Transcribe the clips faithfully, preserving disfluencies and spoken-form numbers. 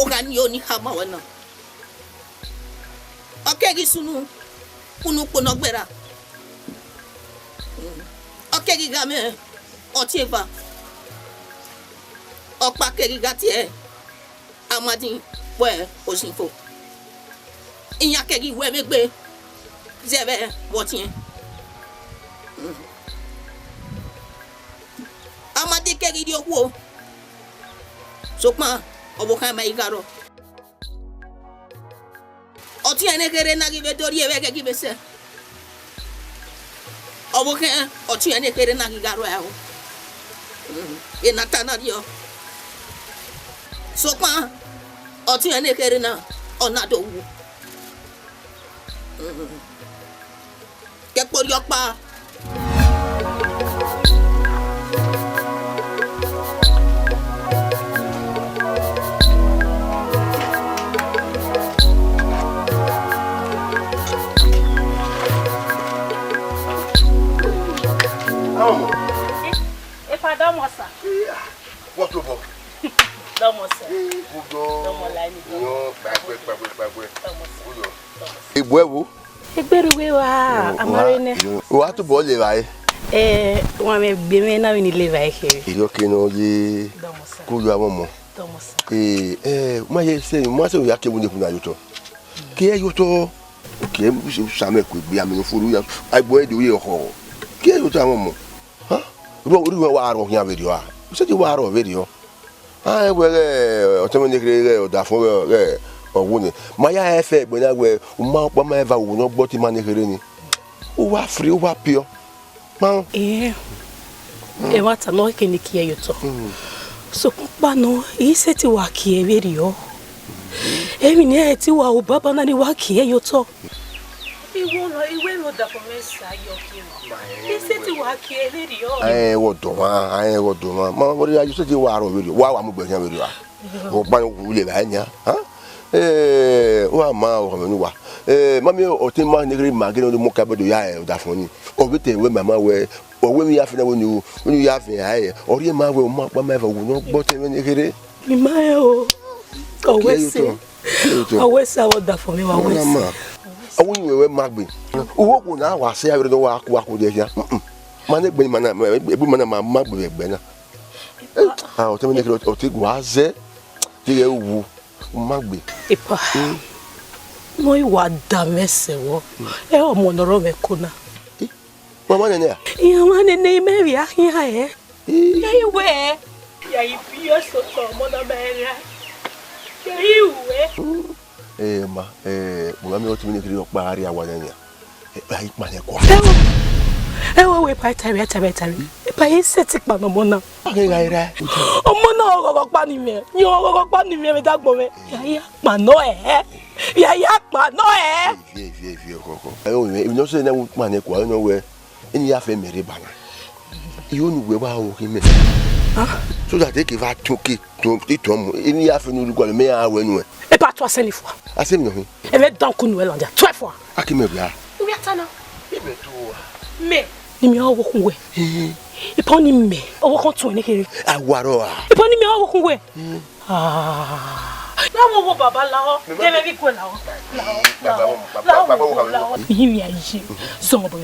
Ọ gha ni oni khama ruẹ na. Ọ keghi sunu, unu ukpo ne ọ gberra. Ọ keghi gha mwẹ ọtiẹn eva. Ọkpa keghi gha tie Amadi vbe osin fo. Iran keghi ru ẹmwẹ egbe zẹ vbe ọtiẹn. Amadi keghi rrie okhuo, sokpan ọvbokhan ma i gha rrọọ. Ọtiẹn ne kherhe na ghi vbe do rrie vbe ẹghẹ ghi vbe sẹ. Ọvbokhan ọtiẹn ne kherhe na ghi gha rrọọ aro. Ena ta na rriọ. Sokpan ọtiẹn ne kherhe na, ọ na do wu. Kẹ kporhiọkpa. Ọmọ. Epa dọmọ sa. Wọ́n tó bọ̀. Dọmọ sa. Kúdọ̀. Dọmọ la ni dọmọ. Yan kpagbẹ, kpagbẹ, kpagbẹ. Dọmọ sa. Kúdọ̀. Ìbò ẹ wo? Egbe rre uwu evba, a ma rre nẹ. Wa tobọ le evbare? Eh, wa mwẹ egbe mwẹ na vbene I le evbare kherhe. Erriọ ke nọ ye. Dọmọ sa. Kúdọ̀, a mwẹ ọmọ. Dọmọ sa. Eh, eh, ma ye se, ma se ya ke mu ne kuna yo tọ. Ke yo tọ. Ke mu se sa mẹ ku egbe, a mẹ no furu ya. Ai bo e do ye ọkhọ. Ke yo tọ, a mwẹ ọmọ. Ha? Ru, ru wa rọ khian vberriọ a? U sẹtin wa rọ vberriọ. A rẹn wẹ ghẹ ọtẹn mwẹ ne kherhe, ghẹ ọdafọn, ghẹ, ghẹ ọvbokhan. Ma ya hẹ fẹ egbe na wẹ, u ma ọkpa ma eva, u nọ gbe ọtẹn ma ne kherhe ni. U wa free, u wa piọ. Kpan. Eh, ẹmwata nọ kene kie ye otọ. Mm. Sokpan ọkpa nọ, I sẹtin wa kie vberriọ. Emwi ne ẹ ti wa ru baba na ni wa kie ye otọ. Iwẹ nọ, iwẹ nọ dafọn mwẹ sa yọ kie. I sẹtin wa kie vberriọ. Ẹ, wọ dọ mwa, ẹ, wọ dọ mwa. Ma, wọ ya, I sẹtin wa rọ vberriọ. Wa, wa mu egbe khian vberriọ a? Ọkpa u le evbare nian, ha? Eh, wa ma ọmọ ne uwa. Eh, ma miẹn ọtẹn ma ne kherhe ma gele mu ka ẹbọdọ ya, eh, ọdafọn ni. Ọ vbe te wẹ ma ma wẹ, ọ wẹ emwi ya fẹ na wẹ ni u, wẹ ni u ya vẹ a, eh, ọ rhie ma wẹ, u ma ọkpa ma eva, u nọ gbe ọtẹn mwẹ ne kherhe. Mi ma rẹn o, ọ wẹ sẹ. Ọ wẹ sẹ, ọ dafọn mwẹ, wa wẹ sẹ. Ọ wẹ ni wẹ ma gbe. Uwu okhuo na wa sẹ avbe ne wa ku, wa ku de khian. Mm-mm. Ma ne egbe ni ma na, egbe ma na ma, ma gbe vbe egbe na. Eh, ah, ọtẹn mwẹ ne kherhe, ọ te gua zẹ, te ghẹ wu, u ma gbe. Epa, mm, nọ i wa da mwẹ sẹ vbọ, mm, ẹ ọmọ ne ọ rọ mwẹ ko na. Eh, wa ma nene a? Iran ma nene imẹ vbe a khian hẹ. Eh. Ẹ i wẹ, ya i bi eso tọ ọmọ na ma ẹre a. Ẹ i wẹ. Mm. Eh, ma, eh, u ma miẹn ọtẹn mwẹ ne kherhe ọkpa gha rrie awa nẹ nian. Epa i kpannẹ kua. Ẹ wo, ẹ wo, epa i ta vbe, ta vbe, ta vbe. Epa i sẹtin kpannẹ ọmọ na. A ghe gha ra. Ọmọ na ọghọghọ ọkpa ni mwẹ. Yan ọghọghọ ọkpa ni mwẹ vbe dagbọn mwẹ. Ya ya kpannọ ẹ. Ya ya kpannọ ẹ. Viẹ, viẹ, viẹ, ọghọghọ. Ẹ wo, emwi ne ọ sẹ ne u kpannẹ kua, ọ nọ wẹ, eni ya fẹ mẹ rre ba na. I ho ne uwẹ wa ro khin mẹ. Ah. So that e ke va tọn ke, tọn, tọn mu. Eni ya fẹ ne u rre gualọ mẹ, a ru ẹnu ẹ. Epa, tu asẹ ni fua. Asẹ emwi nọ khin? Ẹmwẹ dan ku nuẹ lọdia, tu ẹ fua. A ke mẹ wia. U wia ta na. Mẹ mẹ tu ua. Mẹ. Ne I miẹn ọghe okhunvwe. Ehe. Epa, ọni mẹ, ọghe ọkhọn tuẹn ne kherhe. A wa rrọọ a. Epa, ọni mẹ ọghe okhunvwe. Hmm. Ah. Na wo wo baba lahọ. Mẹ ma de mẹ vbe gue lahọ. Lahọ. Baba, lahọ. Baba, lahọ, baba, wo lahọ. Ihin mẹ a ye. Zọ bọ ku.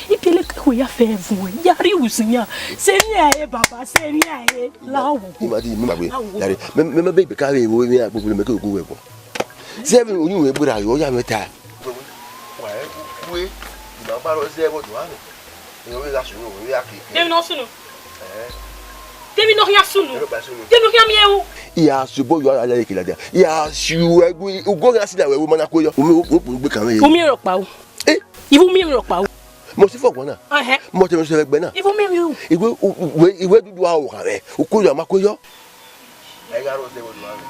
Ikele ke ya fẹ vun. Ya rri usin ya. Sẹ emwi a he baba, sẹ emwi a he. Lahọ. I ma di, mẹ ma gbe. Lahọ. Yare. Mẹ, mẹ ma be ka vbe wo emwi a gbogbo mẹ ke gu wẹ gbọ. Zẹ vbe uyinmwẹ gberra yo, ọ ya mwẹ ta. Wa ẹ kue, ima ba rọ zẹ vbe ọdọ amwẹ. Emwi ọ vbe gha sunu, ọ vbe gha keke. Demi ne ọ sunu? Ẹhẹn. Demi ne ọ khian sunu? Ẹ ba sunu. Demi ne ọ khian miẹn ru? I ya si obo yọ, a ya kele dia. I ya si uwẹ gu, ugo gha si da wẹ, u ma na kue yọ. U miẹn, u, u, u gbe kan vbe. U miẹn rhọkpa ru? Eh? Ivun miẹn rhọkpa ru? Mẹ ọse fo ọguan na. Ẹhẹn. Mẹ ọtẹn mwẹ ọse vbe ẹgbẹ na. Ivun miẹn ru? Iwẹ, u, u, wẹ, iwẹ dudu a ru kha mwẹ. U kue yọ, a ma kue yọ. Ẹ gha rre ọse vbe ọdọ amwẹ.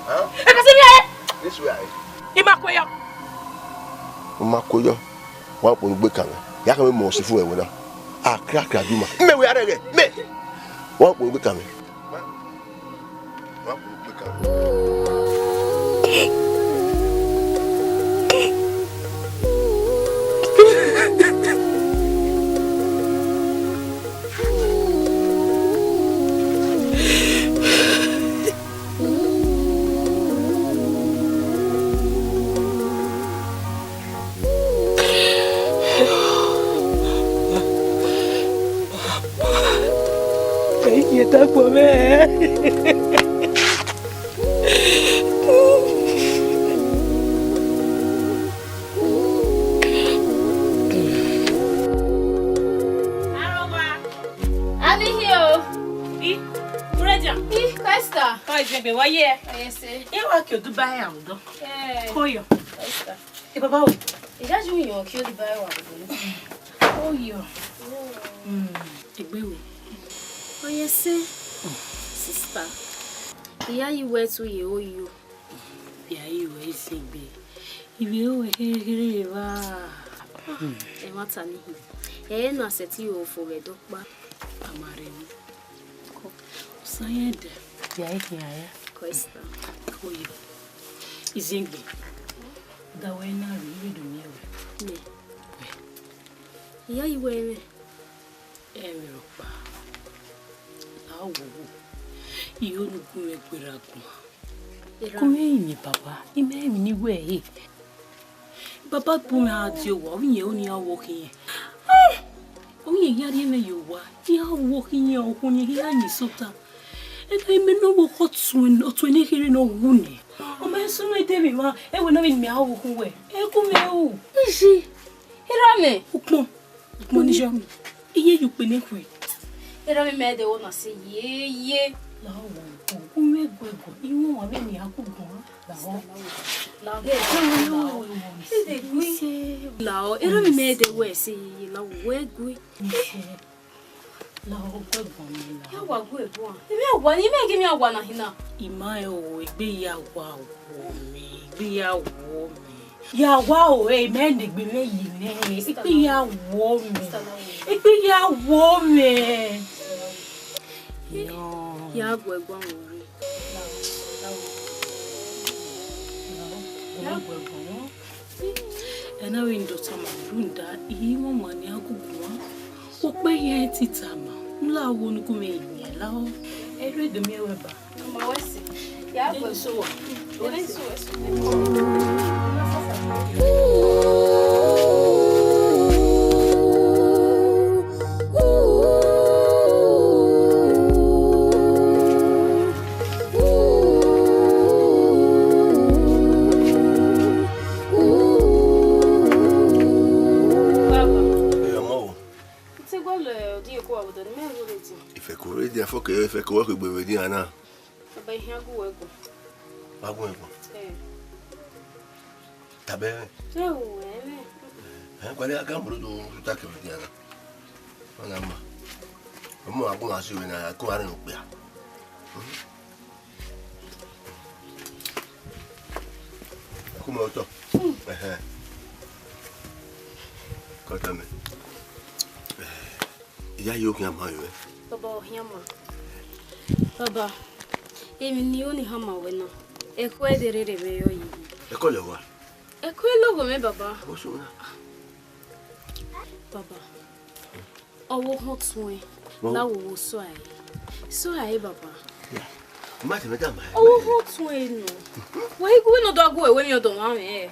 Hàn? Ẹ ka sẹ emwi a he. Nisun a he. I ma kue yọ. U ma kue yọ. Wa kpọnmwẹ ugbekan mwẹ. Ya khama mẹ ọse fo ẹvbo na. A kra kra du ma. Mẹ wẹ a rẹghẹ. Mẹ. Wa kpọnmwẹ ugbekan mwẹ. Wa kpọnmwẹ ugbekan mwẹ. Iyẹn ta kpọ mwẹ. Arọgha. Amihiẹ o. I, Uredia. I, Kọesta. Ọ, Izegbe, wa ye? Ọ ye sẹ. I wa ke oduba ya odọ. Eh. Kọyọ. Kọesta. E baba o. I ya ju yan ke oduba ya odọ. Kọyọ. Mm. Egbe wẹ. Ọ ye sẹ. Sister. I ya yi wẹ tu ye oyo. Via iro Izegbe, ivbi ero wẹ kherhe kherhe evba. Ẹmwata nii hin, ẹ i re ne a sẹtin ro fo vbe ẹdẹ ọkpa. A ma rre emwi. Osa yẹn dẹ. Via i khian ya. Kọesta. Oye, Izegbe, da wẹ na rri, I vbe do miẹn wẹ. Nẹ. Wẹ. I ya yi wẹ mwẹ. Ẹmwẹ rhọkpa, la wo wo, I ho ne u gu mwẹ gberra guan. Erha. Gu mwẹ rinmwian baba, I ma rẹn emwi ne I wẹ ẹre. Baba gu mwẹ gha die owa, ovbi iyẹn ro ne iran wo khin yẹn. Ovbi iyẹn hia rhie mwẹ ye owa, iran wo khin yẹn, okhuo ne iran hia yin sota. Ẹna, imẹ ne ọ vbe khọ ọtuẹn, ọtuẹn ne kherhe ne ọ wu nẹ. Ọ ma sunu ẹdẹ vbe emwa, ẹwẹ ne ọ vbe ne imẹ a ru okhuo wẹ, ẹ gu mwẹ ru. Iye, erha mwẹ. Ukpọn. Ukpọn ni yọ, iye ye ukpe ne khui. Erha mwẹ, mẹ dẹ wẹ na sẹ yeye. Lahọ, u mwẹ guẹguẹ, iwinna mwẹ ne a gu guan, lahọ. Lahọ, lahọ. Ede gui. Lahọ, erha mwẹ, mẹ dẹ wẹ sẹ yeye, lahọ, wẹ gui. Lahọ, guẹguan, lahọ. Ya wa guẹguan. Imẹ wa, imẹ ghi mẹ wa na hin na. I ma rẹn o, egbe ya wa wọ mẹ, egbe ya wọ mẹ. Ya wa o, ẹ, mẹ ne egbe mwẹ ye mwẹ, egbe ya wọ mẹ, egbe ya wọ mẹ. Ya guẹguan wọ rre. Ya guẹguan wọ. Ẹna vbe do tama rhunmwuda, I mwẹ ọmwa ne a gu guan. Okpẹ hia i ti tama, ne u la wo ne u gu mwẹ yin lahọ. Erha do miẹn wẹ ba. Ọmọ wẹ sẹ. Ya gbe so wa. Wẹ sẹ, wẹ sẹ. Baba. Ẹ, ọmọ wo? I te gualọ odiyeke uwa vbe odọ ne imẹ rre rre edian. Ifẹko rre edian, fo ke ifẹko wẹ ke gbe vbe edian na. Baba, I khian gu wẹ guan. Wa gu mwẹ guan? Ẹ. Tama mwẹ. Ẹ o, ẹ mwẹ. Ẹ, gualọ a gha mu do ta ke vbe edian na. Ọ na ma. Ọmọ a gu mwẹ si vbe na, a gu mwẹ rẹn okpia. Ku mwẹ otọ. Ẹhẹn. Kọtọ mẹ. Iya yo khian ma yo. Baba, ọ khian ma. Baba, emwi ne I ru ne I hama wẹ na, ẹko ẹdẹ rere mwẹ yọ yi. Ẹko lẹ wa? Ẹko ẹlọghọ mwẹ, baba. Baba. Ọvbokhan tuẹn, na wo wo sọ a ẹre. Sọ a ẹre, baba. Ma tẹmwẹ da ma. Ọvbokhan tuẹn nọ. Wẹ i gu wẹ ne ọ do gu ẹre wẹ emwi ọdọ mwa mwẹ.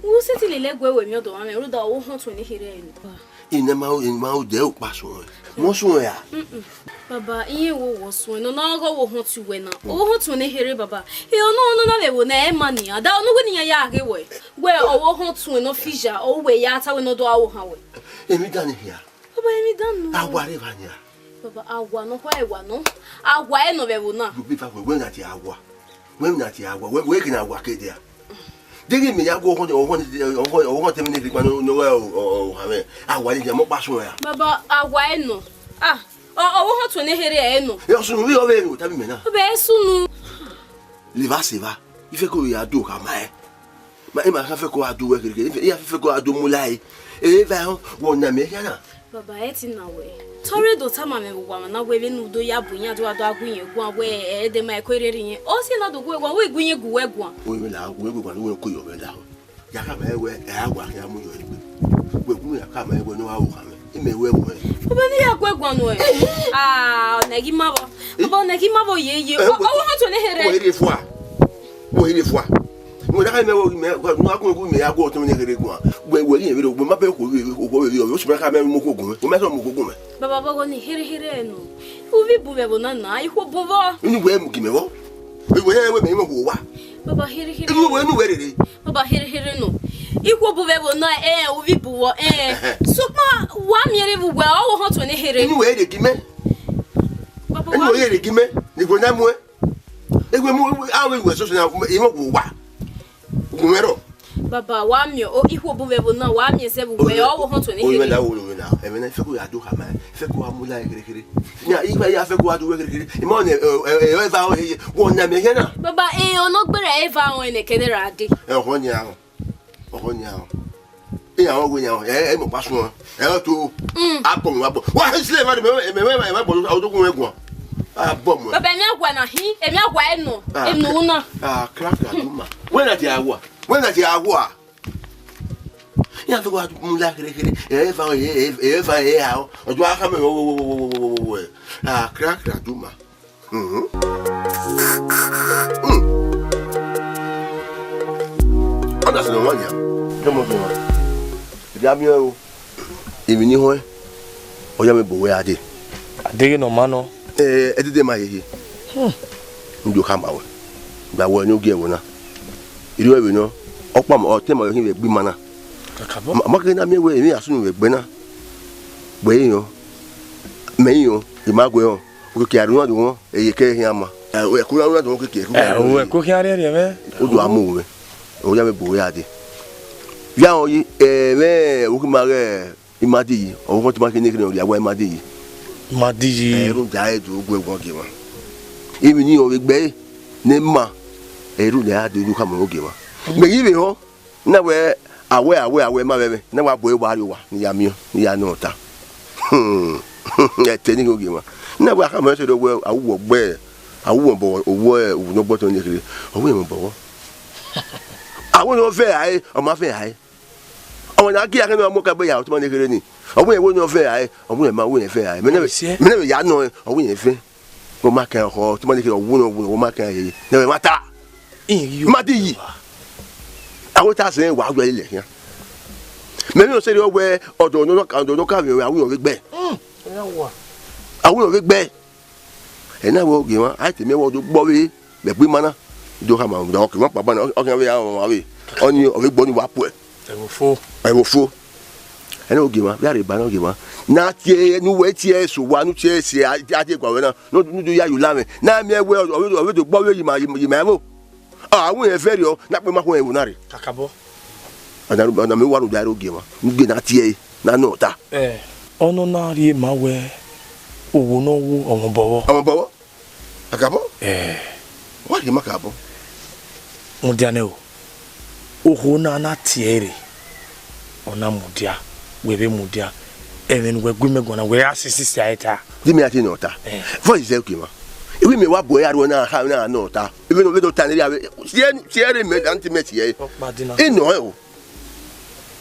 Wẹ u sẹtin lele ẹguẹ wẹ emwi ọdọ mwa mwẹ, rhunmwuda ọvbokhan tuẹn ne kherhe ẹre nọ. Ine ma, ine ma odẹ okpa suẹn. Mọ suẹn a? Mm-mm. Baba, iye wo wọ suẹn, nọ na ọghe ọvbokhan tuẹn wẹ na. Ọvbokhan tuẹn ne kherhe, baba. E, ọ nọ, ọ nọ na vbe ẹvbo na, ẹ ma nian. Da ọ nọ wẹ ne iran ya ghe wẹ. Wẹ ọvbokhan tuẹn nọ fija, ọ wẹ ya ta wẹ ne ọ do aro khan wẹ. Emwi dan ni hia. Baba, emwi dan nọ. Awa rre evba nia. Baba, awa nọ, khuẹ awa nọ. Awa ẹnọ vbe ẹvbo na. Yo be fa wẹ, wẹ na tie awa. Wẹ na tie awa, wẹ, wẹ ke na awa ke dia. Deghẹ mẹ ya gu ọghọn, ọghọn, ọghọn, ọghọn te mẹ ne rhie gba ne, ne ọ wẹ o, o, o, ha mwẹ. Awa ni dia mọ kpa suẹn ya. Baba, awa ẹnọ. Ah, ọ, ọvbokhan tuẹn ne kherhe ẹnọ. Ẹ, ọ sunu, vbe ọ vbe ru, ta bi mẹ na. Baba, ẹ sunu. Leva seva. Ifẹko ya do kha ma ẹ. Ma, ima kha fẹko a do wẹ kherhe, iran fẹko a do mu la e. E va họn, wọ na mẹ hia na. Baba, ẹ ti na wẹ. Tọrọ do tama mwẹ vbe owa mwa na wẹ vbene u do ya bu iran do wa do a gu iran guan wẹ ẹ dẹ ma ẹko erere iran. Ọ si na do gu wẹ guan, wẹ gu iran gu wẹ guan. Wẹ vbe la, wẹ gu guan, wẹ ko yọ vbe la. Ya kha ma ẹ wẹ, ẹ a wa khian mu yọ egbe. Wẹ gu ya kha ma ẹ wẹ ne ọ wa ru kha mwẹ. Imẹ wẹ wẹ. Baba, ne ya gu ẹ guan nuẹ. Ah, ọ na ghi ma vbọ. Baba, ọ na ghi ma vbọ ye ye. Ọ, ọ, ọ, ọ, to ne here. Wẹ ire fua. Wẹ ire fua. Wẹ da khama mẹ wẹ mẹ, wẹ ma gun gu mẹ ya gu ọtẹn mwẹ ne kherhe guan. Wẹ, wẹ ghi vbe ro, wẹ ma bẹghe okhuo vbe, okhuo vbe vbe, ọ sẹ ma khama mẹ mu okhuo gun mwẹ. Wẹ ma sẹ mu okhuo gun mwẹ. Baba, vbọghọ ne I rhirhi rre nọ? U vbe bu vbe ẹvbo na na, ikhuo bu vbọ. Inu wẹ mu gi mẹ vbọ? Wẹ, wẹ, wẹ mẹ, mẹ okhuo wa. Baba, I rhirhi rre. Inu wẹ, inu wẹ rere? Baba, I rhirhi rre nọ. Ikhuo bu vbe ẹvbo na, eh, u vbe bu vbọ, eh. Ẹhẹn. Sokpan wa miẹn rre vbe uwẹ, ọ wo họn tuẹ ne kherhe. Inu wẹ rere gi mẹ? Baba, inu wẹ rere gi mẹ? Ni wẹ na muẹn. Ewe mu, ewe, a wẹ wẹ soso na, imẹ wo wa. Ugbẹn rọ. Baba, wa miẹn, o, ikhuo bu vbe ẹvbo na, wa miẹn zẹ vbe uwẹ, ọ wo họn tuẹ ne kherhe. Oyin da wo lo na. Ẹmwẹ na, I fẹ ko ya do khama, I fẹ ko wa mu la kherhe kherhe. Ya, I fẹ ya fẹ ko wa do wẹ kherhe kherhe. Ima ne, e, e, e, eva o, e, wo na mẹ hian na. Baba, e, ọ nọ gberra eva o, ẹnẹ kẹdẹ ra dee. Ẹ, ọhọ ni a. Ọhọ ni a. Iran ọghe iran, ẹ, ẹ, mọ gba suẹn, ẹ, ọ to. Mm. A bọ mu, a bọ. Wa he sile ma, mẹ, mẹ, mẹ, mẹ, mẹ, bọ, a, odogwu mwẹ guan. A bọ mu. Baba, emwi awa na hin, emwi awa ẹnọ, ah, enu na. Ah, crack la duma. Wẹ na ti awa. Wẹ na ti awa. Iran fẹ wa mu la kherhe kherhe. Ẹ, eva, ẹ, ẹ, eva, ẹ, a, ọ, ọ, a, kha mẹ, wo, wo, wo. Ah, crack la duma. Mhm. Mm. Ọ na sẹ ne ọmwa nian, dọmọdọmọ. Erha miẹn o, emwi ne I họẹn, ọ ya mwẹ bu wẹ a dee. A deghẹ ne ọ ma nọ. Eh, ẹdẹdẹ ma hiehie. Hmm. N do khama wẹ. Gba wẹ ne u gie ẹvbo na. I ru ẹvbo nọ, ọkpa ma, ọ te ma khin vbe egbe ima na. Kakabọ. Ma, ma keghi na miẹn wẹ emwi a sunu vbe egbe na. Wẹ i rẹn, mẹ i rẹn, I ma guẹ rẹn. Okiekie a rre unu adunmwu, eye kẹ khian ma. Ẹ, ẹko na unu adunmwu okiekie, ẹko khian rre. Ẹ, ẹko khian rre mwẹ. Odu a mu mwẹ. Ọ ya mwẹ bu wẹ a dee. Via ọ yi, ẹ, mwẹ, okhi ma ghẹ, I ma di yi, ọ ghọ te ma khin ne khin ne ọ rhie awa I ma di yi. I ma di yi. Ẹ, rhunmwuda ẹre do gu ẹguọn gie mwa. Emwi ne irẹn vbe gbe ẹre, ne ma, ẹ, rhunmwuda ẹre a do ru khama ogie mwa. Mẹ ghi vbe họn, na wẹ, awẹ, awẹ, awẹ ma vbe ẹmwẹ, na wa bu ẹre wa rrie owa, ne I ya miẹn, ne I ya nọ ọta. Hmm. Ẹte ni ghi ogie mwa. Na wẹ a khama ẹse do wẹ, a wu wọ gbe, a wu wọ bọ, owẹ, wu nọ gbọtọ ne kherhe. Ọ wẹ mọ bọ. A wẹ ne ọ vẹ rae, ọ ma vẹ rae. Ọmwa ne a gie akhẹ ne ọ mu ọka egbe ya, ọtẹn ma ne kherhe ni. Ọ wẹ wẹ ne ọ vẹ rae, ọ wẹ ma wẹ vẹ rae. Mẹ ne, mẹ ne ya nọ, ọ wẹ vẹ. Ọ ma kan ọkhọ, ọtẹn ma ne kherhe, ọ wu nọ, ọ wu nọ, ọ ma kan yeye. Ne ẹmwata. Iyo. Ma di yi. A wẹ ta sẹ wa wẹ lele khian. Mẹ ne ọ sẹrriọ wẹ ọdọ ne ọ ka, ọdọ ne ọ ka vbe a wu nọ vbe gbe. Mm. A wu nọ vbe gbe. Ena wẹ ogie mwa, a te miẹn wẹ ọ do gbe ọvbehe vbe egbe ima na, do khama, ọ ke mwa kpagba na, ọ khian vbe ra ọmwa vbe, ọni ọ vbe gbe ọni wa puẹ. Ẹvbo fo. Ẹvbo fo. Ena ogie mwa, vbe a rre ba na ogie mwa. Na tie, ne uwẹ tie eso owa, ne u tie ẹse, a, a tie gua wẹ na, ne u, ne u do ya ye ula mwẹ. Na miẹn wẹ ọ, ọ vbe, ọ vbe do gbe ọvbehe ye ima, ye ima, ye ima ẹvbo. Ọ, a wu rẹn vẹ rriọ, na kpe ma khuẹn ẹvbo na rre. Kakabọ. Ọna, ọna mẹ wa rhunmwuda ẹre ogie mwa, ne u gie na tie ẹre, na nọ ọta. Ẹ, ọnọna rhie ma wẹ, owo ne ọ wu ọmọ bọvbọ. Ọmọ bọvbọ? Akabọ? Ẹ. Wa rhie ma kakabọ. Mudia nẹ o. Okhuo na na tie ẹre, ọ na mudia, wẹ vbe mudia. Ẹmwẹ ne uwẹ gu imẹ guan na, wẹ a sisi si a ta. Di mẹ a te nọ ọta. Ẹ. Vọ i zẹ ogie mwa? Iwi mẹ wa bu ẹre aro na, kha na nọ ọta. Even though we don't tan area, we, tie, tie re me, anti me tie. Ọkpa dina. E nọ ẹ o.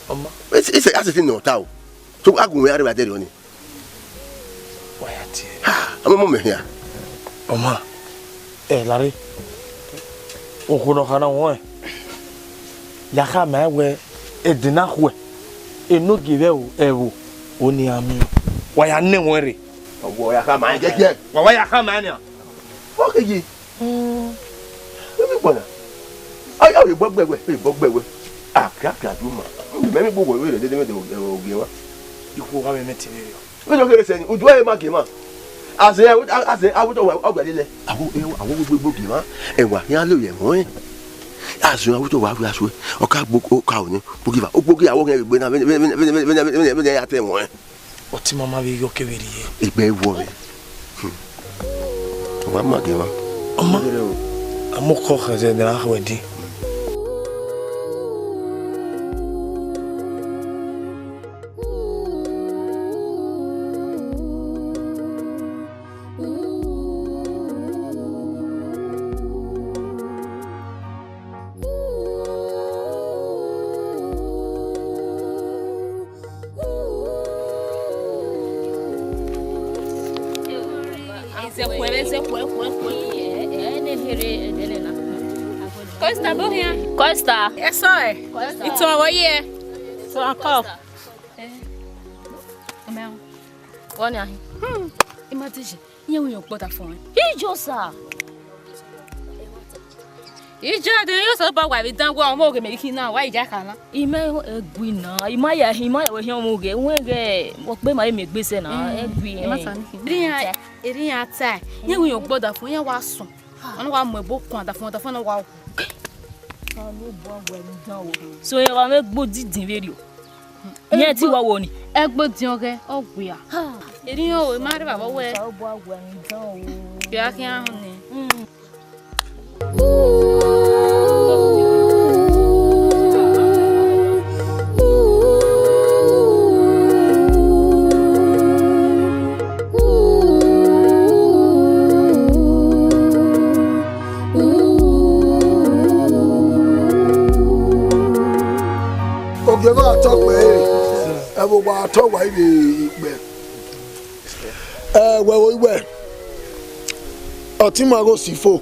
Ọma. It's, it's, that's the thing, no, tao. So, a gun we are right there, oni. Wa ya tie. Ha, I'm a moment here. Ọma. Ẹ, lare. Okhuo nọ khana wọn. Ya kha ma wẹ, edina khuẹ. Enogie vbe o, ẹvbo. Oni ami. Wa ya nẹ wọn rre. Ọwọ ya kha ma gẹgẹ. Wa, wa ya kha ma nia. Ọ ke yi. Mm. Emi gbọna. Ọ ya vbe gbọ gbẹwẹ, vbe gbọ gbẹwẹ. A kra kra du ma. Mẹ mi gbogbo wẹ rẹ dede mẹ de ogie wa. Ikhuo wa mẹ mẹ te vberriọ. Vbe do kere sẹ ni, udu ẹ ma gie ma. Azẹ, azẹ, awotọ wa, ọ gba lele. Awo, awo gbogbo gie ma. Ẹwa, ya lo ye mọ ẹ. Azẹ, awotọ wa, wa so. Ọ ka gbo, ọ ka oni. Gbogi va, gbogi awo kẹ gbe na, vbe, vbe ya te mọ ẹ. Ọtẹn ma ma vbe yọ kevbe rrie. Egbe wọ vbe. Hmm. Wa ma gie ma. Ọma. Amọkọ khẹzẹ ne a khẹ wẹ di. Costa, bọ hian. Costa. Eso ẹ. Costa. Itọ wọ ye. So a kọ. Vọ ni ahin. Hmm. Ima ti je. Iye wi yo kpota fọn. Ijo sa. Ijo de yo so ba wa bi dan wa mo ge me ki na wa ija ka na. Imẹ egui na, ima ya, ima ya we hian mu ge, wẹ ge, mo kpe ma eme gbe sẹ na, egui. Eri iran ta, iye wi yo kpota fọn, iran wa sọn. Ọna wa mu ebo kuan da fọn, da fọn na wa. So, iran wa mwẹ egbe odidin vberriọ. Iran ti wa wo ni. Egbe odiọn ghẹ, ọ wia. Eri iran o, ima rre vbe wẹ. Khian khian họn nẹ. Ogie vbe a tọ kpẹ ẹre, ẹvbo wa tọ wa ivbe ikpẹ. Ẹ, wẹ vbe iwẹ, ọtẹn ima ghe Osifo,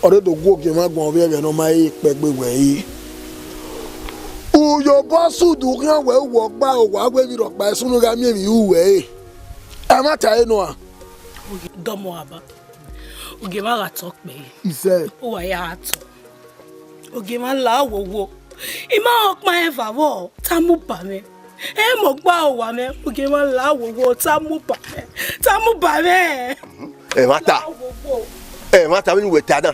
ọ rre do gu ogie mwa guan ovbi ẹghẹ ne ọ ma he kpẹgbe wẹ re. Uyobọ sẹ udu khian wẹ uwẹ ọgba, owa wẹ vbe rhọkpa, sunu gha miẹn emwi ru wẹ re. Ẹmwata ẹre nọ a? Dọmọ aba. Ogie mwa gha tọ kpẹ. Isẹ. Uwa ya gha tọ. Ogie mwa la wowo. Ima ọkpa eva vbọ, ta mu ba mwẹ. Ẹ mọ gba owa mwẹ, ogie mwa la wowo, ta mu ba mwẹ. Ta mu ba mwẹ. Ẹmwata. Ẹ, ẹmwata, vbene uwẹ ta na.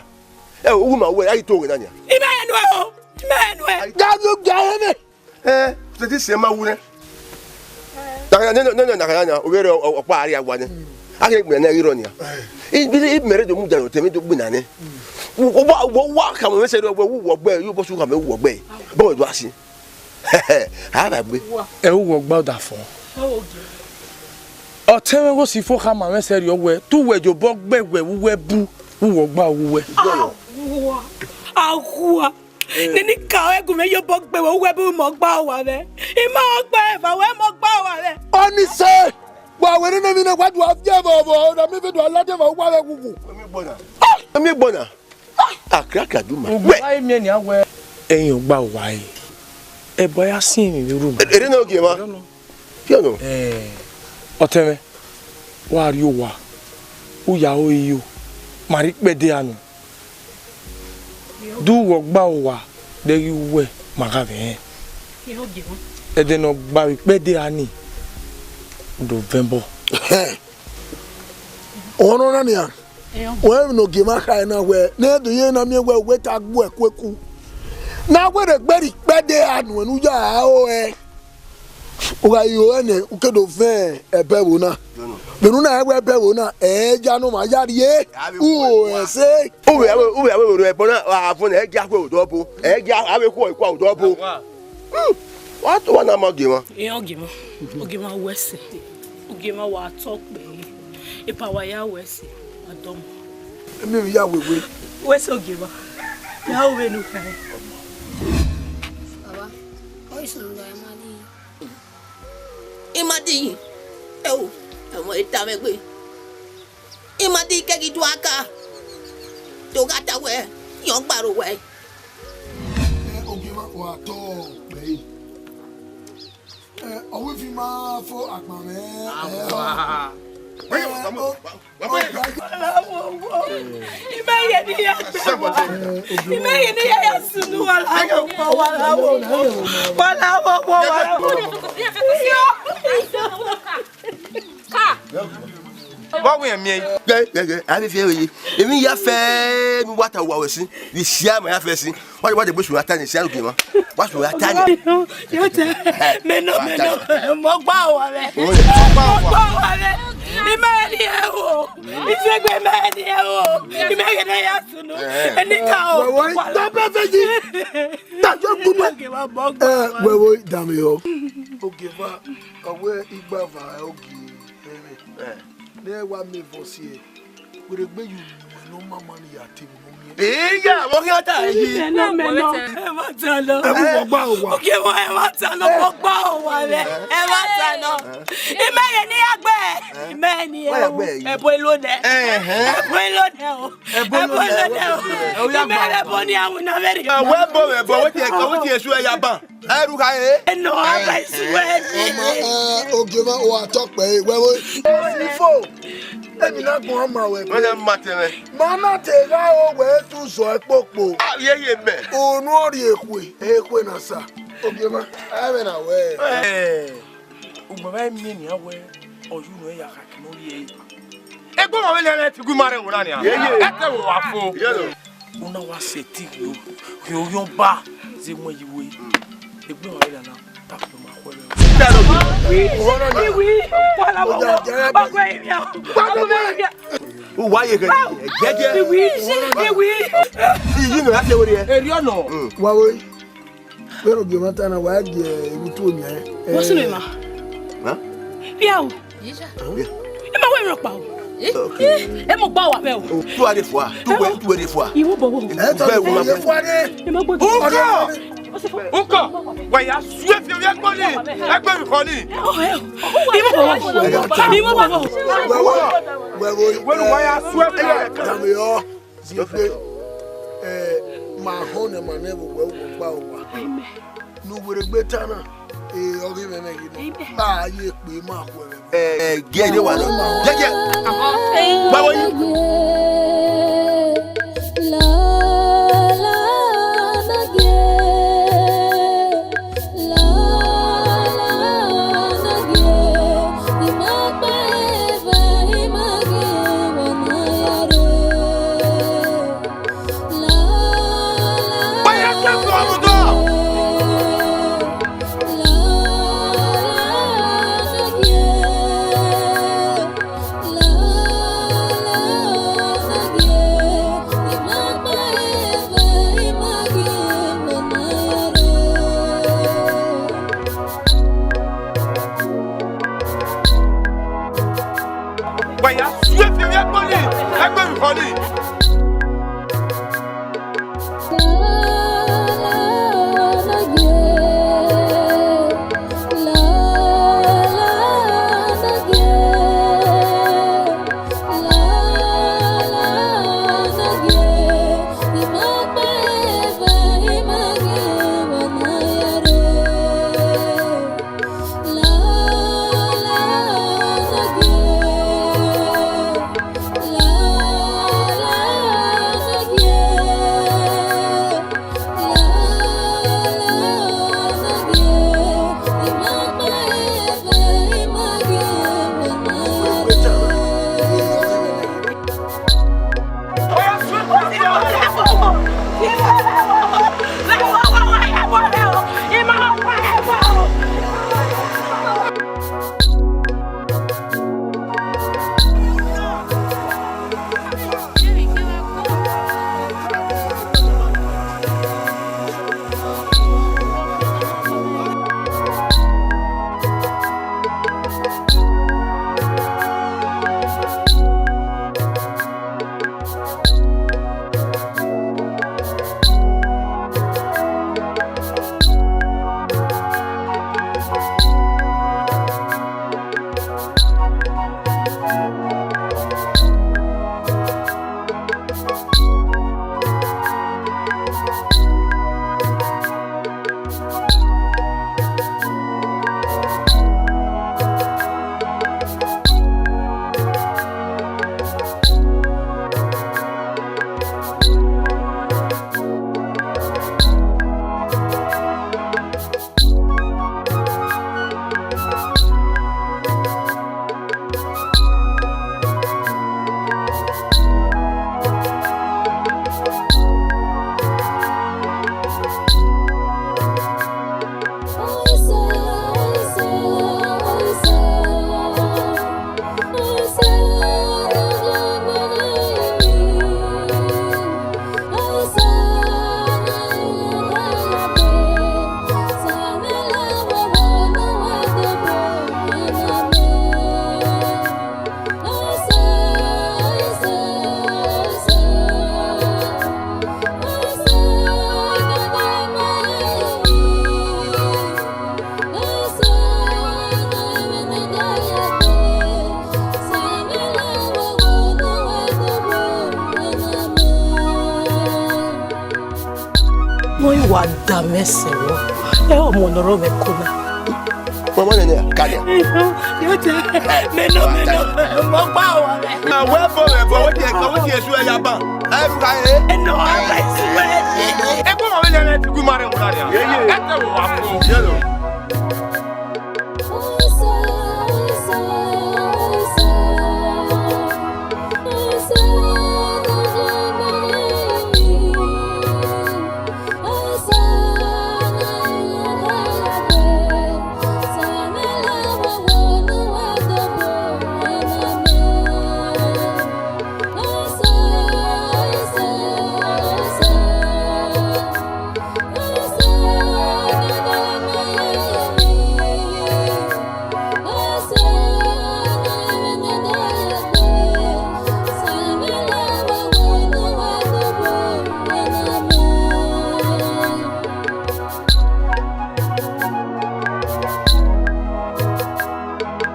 Ẹ, uwu ma wẹ, a ghi to wẹ na nia. Ima ẹnuẹ o, ima ẹnuẹ. Ga do ga ẹmwẹ. Ẹ, tẹti sẹ ma wu nẹ. Na, na, na, na, na, na, ovbi ẹre ọ, ọ, ọkpa a rhie awa nẹ. A kere gbinna nẹ ghi rrọọ nia. I, i, i mẹ rre do mudia ne otẹn mwẹ do gbinna nẹ. Wo, wo, wo, wa khama mwẹ sẹrriọ wẹ, uwẹ ọgba, iyobọ sẹ u khama uwẹ ọgba. Bọ wẹ do a si. A vba gbe. Ẹ, uwẹ ọgba ọdafọn. Ọtẹn mwẹ ghe Osifo khama mwẹ sẹrriọ wẹ, te uwẹ ye obọ gbe wẹ, uwẹ bu, uwẹ ọgba uwẹ. Aghua. Aghua. Nene ka ẹ gu mwẹ ye obọ gbe wẹ, uwẹ bu mẹ ọgba owa mwẹ. Ima ọkpa eva wẹ mẹ ọgba owa mwẹ. Ọnise, wa wẹ nene emwi ne wa do a viẹ vbe ọvọ, na mi vbe do a ladian vbe uwa vbe wuwu. Emi gbọna. Emi gbọna. Akrakra du ma. Ugbẹn. Wẹ. Wa miẹn nian wẹ ẹyin ọgba owa ẹre. Ẹbọ ya sin emwi vbe ru ma. Ere na ogie mwa. Fiọnọ. Ẹ, ọtẹn mwẹ, wa rrie owa, u ya ro iyo, ma rhie ikpẹdẹ ra nọ. De uwẹ ọgba owa, de ghi uwẹ ma gha vbe rẹn. Ẹdẹ ne ọ gba vbe ikpẹdẹ ra ni, u do vẹ ẹbọ. Ọmwa nọ na nian, wẹ vbe ne ogie mwa kha ẹre na wẹ, ne ẹ do ye na miẹn wẹ, uwẹ ta gbuẹ kueku. Na wẹ rhe gbe rhie ikpẹdẹ ra nuẹn ne u ya ro ẹe. U gha ro ẹe nẹ, u ke do vẹ ẹbọ ẹvbo na. Vbene u na rẹn wẹ ẹbọ ẹvbo na, ẹ ya ne ọmwa ya rrie, u ho ẹse. Uwẹ, uwẹ, uwẹ, uwẹ, ẹbọ na, a fo nẹ, ẹ gia khuẹ odọ obo, ẹ gia, avbe khuẹ kua odọ obo. Hmm, wa to wa na ma ogie mwa. Iran ogie mwa, ogie mwa wẹ ẹse, ogie mwa wa tọ kpẹ, epa wa ya wẹ ẹse, wa dọmọ. Emi ya wewe. Wẹ ẹse ogie mwa, ya ru vbene u kha. Baba, ọ i sunu da ima di. Ima di, ẹ o, ẹmwẹ eta mwẹ gbe. Ima di keghi do aka, do gha ta wẹ, yọn gbarọ wẹ. Ẹ, ogie mwa wa tọ kpẹ. Ẹ, ọvbokhan ma fo akpan mwẹ. Ẹ, o, o, Imẹ ye ne ya gbe wa. Imẹ ye ne ya ya sunu wa la wo, wa la wo, wa la wo, wa la wo. Ka. Wa wi emi. Gẹ, gẹ, gẹ, a ni fi ewe yi. Emi ya fẹ mi wa ta wa wẹ si. Wi sia ma ya fẹ si. Wa, wa de gbe sunu ata ni, sia ogie mwa. Wa sunu ata ni. Yo te. Me no, me no. Mo gba owa rẹ. Mo gba owa rẹ. Imẹ ni ẹ o. Isegbe imẹ ni ẹ o. Imẹ ye ne ya sunu. Eni ka o. Wẹ, wẹ, tọ bẹ fẹ yi. Ta yo gbogbo. Ogie mwa mo gba owa rẹ. Ẹ, wẹ, wẹ, dame yo. Ogie mwa, ọwẹ igba va ogie. Ẹ. Ne wa mẹ vọ si ẹ. Wẹrẹ gbe yu nuẹn ne ọ ma ma ni ya te vbe ne ọ miẹn. Eya, vbọ khian ta yi? Mẹ nọ, mẹ nọ. Ẹ ma ta nọ. Ẹ vbe wọ gba owa. Ogie mwa, ẹ ma ta nọ, vbọ gba owa rẹ. Ẹ ma ta nọ. Imẹ ye ne ya gbe. Mẹ ni. Wẹ ya gbe yi. Ẹbo ilo nẹ. Ẹhẹn. Ẹbo ilo nẹ o. Ẹbo ilo nẹ o. Ẹ, o ya gba. Mẹ ẹbo ni awẹ na vbe rhie. Ẹ, wẹ ẹbo, wẹ ẹbo, wẹ tie, wẹ tie esu ẹ ya ban. Ẹ ru kha re. Ẹ nọ, a ba isu wẹ ni. Ọmọ, ẹ, ogiemwa, wa tọ kpẹ, wẹ wo. Ifo. Emi na gbọn ma wẹ. Wẹ na ma tẹ wẹ. Ma na te gha o wẹ tu zọ ẹkpokpo. A, ye, ye mẹ. Unu ọ rhie ekhue, ekhue na sa. Ogiemwa, a vbe na wẹ. Ẹ. Ugbẹn mwa miẹn nian wẹ, ọ ye unu ya kha kene ọ rhie ẹre. Egbe ọmwa vbe lẹrẹ ti gu ima rre ẹvbo na nian. Ye, ye. Ẹ te vbe wa fo. Ye, ye. Una wa sẹ ẹtin rhie, rhie orhiọn ba, zẹ wọn yi we. Egbe ọmwa vbe lẹrẹ na, ta kpe ma khuẹ rẹ. Iwi, iwi, wala, wala, ọgọ ivia, ọgọ ivia. Uwa ye ghe, jẹjẹ. Iwi, iwi. Iyi nọ ya te were. Eri ọnọ. Wa we. Vbene ogiemwa ta na, wa gie irutu omiẹn. What's your name, ma? Huh? Piau. Ẹ ma wẹ rọkpa o. Okay. Ẹ mọ gba wa bẹ o. Tu are fua. Tu we, tu are fua. Iwu bobo. Ẹ tọ, ẹ fua de. Ẹ ma gbọdọ. Uko! Uko! Wa ya suẹ fi, ya gbọni. Ẹ gbẹrun kọni. Iwu bobo. Iwu bobo. Wẹ wo, wẹ wo. Wẹ wa ya suẹ fi. Dame yọ. Ziegbe, ẹ, ma họn ne ma nẹ vbe uwẹ, uwẹ ọkpa uwa. Ne uwere gbe ta na, ẹ, ọ ghi mwẹ mwẹ ghi nọ. Amen. A ye kpe ma khuẹ mwẹ. Ẹ, ẹ, gie ẹre wa nọ. Gie, gie. Gba wẹ yi. Wa ya suẹ fi, ya gbọni, ẹ gbẹrun kọni. Wọ́n yìí wá dà mí ẹsẹ̀ wọ́. Ẹ ọmọ nọrọ mẹ kó na. Mama nene kalia. Yo te, me no, me no, mo pa wa. Na we bo we bo, we tie ko, we tie su ya ba. Ai fu ka e. No, I swear. E ko ma we le ne ti ku mare mo na ya. E te wo wa ko. Ye lo.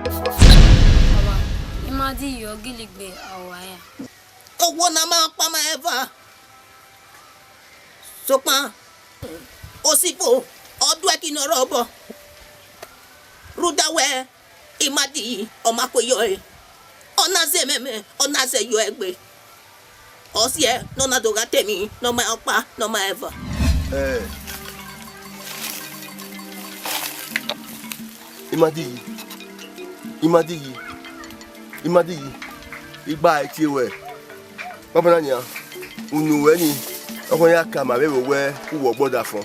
Ọmwa, I ma di yọ gidigbe awa ya. Owo na ma ọkpa ma eva. Sokpan, Osifo, ọ duẹ ẹki ne ọ rre obọ. Rhunmwuda wẹẹ, I ma di, ọ ma kue yọ ẹre. Ọ na zẹ ẹmwẹmwẹ, ọ na zẹ yọ ẹgbe. Ọ siẹ ne ọ na do gha ta emwi ne ọ ma ọkpa, ne ọ ma eva. Ẹ, I ma di yi, I ma di yi, I ma di yi, I gba ẹre tie ruẹ. Banbanna nian, unu ruẹ ni, ọ khọn ya ka ma vbe vbe wẹ uwẹ ọgbọ ọdafọn.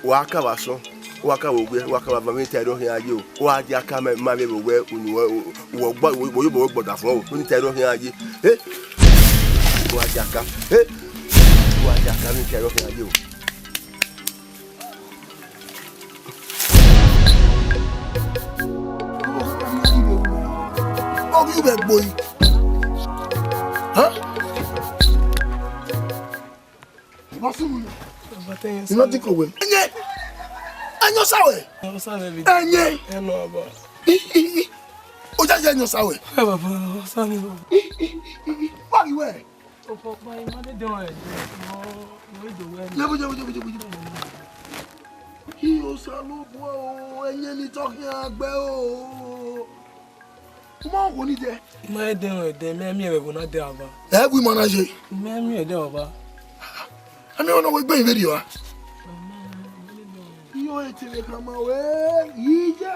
Wa ka vbe asọn, wa ka vbe owiẹ, wa ka vbe avan, vbene I ta ẹre ọ khian ye o. Wa dia ka ma, ma vbe vbe wẹ unu ruẹ, uwẹ ọgbọ, uwẹ, uwẹ ọgbọ ọdafọn o, vbene I ta ẹre ọ khian ye. He! Wa dia ka, he! Wa dia ka, vbene I ta ẹre ọ khian ye o. Ọ ghi vbe gbo yi. Hẹn? Baba, thank you, I no sir. Think of it. Enye! Enye osa wẹ! Osa wẹ bi. Enye! Ẹ nọ, baba. I, i, i. O ya ya enye osa wẹ. Ẹ, baba, osa ni, baba. I, i, i, i. Wa ghi wẹ. Ọkpa, I ma dede ọnrẹn, ọ, ọ i do wẹ. Yebo, yebo, yebo, yebo, yebo. I Osanobua o, enye ni tọ khian gbe o. U ma wo ni dẹ? I ma dede ọnrẹn dẹ, mẹ miẹn vbe ẹvbo na dẹ, baba. Ẹ gu ima na ye. I ma miẹn dẹ, baba. A miẹn ọna wẹ gbe vberriọ a? Iyọ, e te vbe khama wẹ, iya.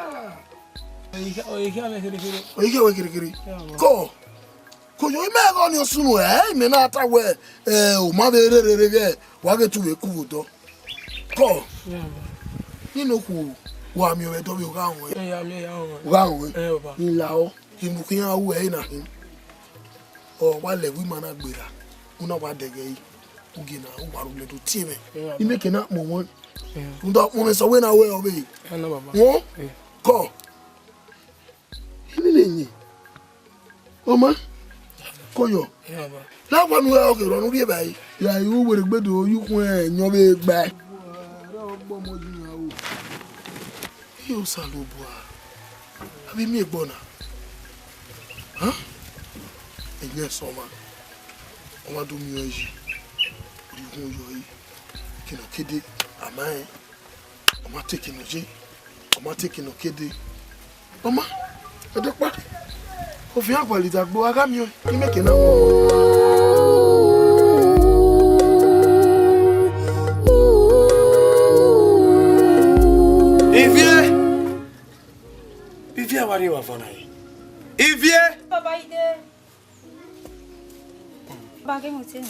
Ọ i khia, ọ i khia mwẹ kherhe kherhe. Ọ i khia wẹ kherhe kherhe. Ya, baba. Kọ. Ko yo, imẹ ghe ọnii ọ sunu, ẹ, imẹ na ta wẹ, ẹ, u ma vbe rherhe rre ghẹ, wa ghe tu vbe ku vbe odọ. Kọ, nene okhuo, wa miẹn ọvbẹ dọvbe, u gha ruẹn. Ẹ, ya miẹn, ya ruẹn. U gha ruẹn. Ẹ, baba. I lahọ, inu khian ru ẹre na hin. Ọ wa lẹ ẹvbo ima na gberra, u na wa dẹghe ẹre, u gie na, u wa rhulẹ do tie mwẹ. Ẹ, baba. Imẹ ke na kpọnmwẹ. Ẹ. Rhunmwuda ọkpọnmwẹ sẹ wẹ na wẹ ọvbehe. Ẹ, na, baba. Wọn? Ẹ. Kọ. Nene enye. Ọ ma, kọyọ. Ẹ, baba. La wa nu ẹ ọghe rọ ne u rhie evbare. Ya i ru werriegbe do ye ukhun ẹyọn vbe gba. Ẹ ọgbọ ọmọ yi yan o. Ẹ Osanobua, a vbe miẹn egbe ọna. Hẹn? Ẹyẹn sẹ ọmwa, ọ ma do miẹn ọẹn yi, ọ rhie uhunmwu yọ ẹre, kene ọ ke dee, a ma rẹn. Ọ ma te eke ne ọ ye, ọ ma te eke ne ọ ke dee. Ọ ma, ẹdẹ ọkpa, ofian gualọ idagbo, a gha miẹn ọẹn, imẹ ke na. Ivie! Ivie, wa rrie evba van na re. Ivie! Baba, I dee. Ba ghe mu tie.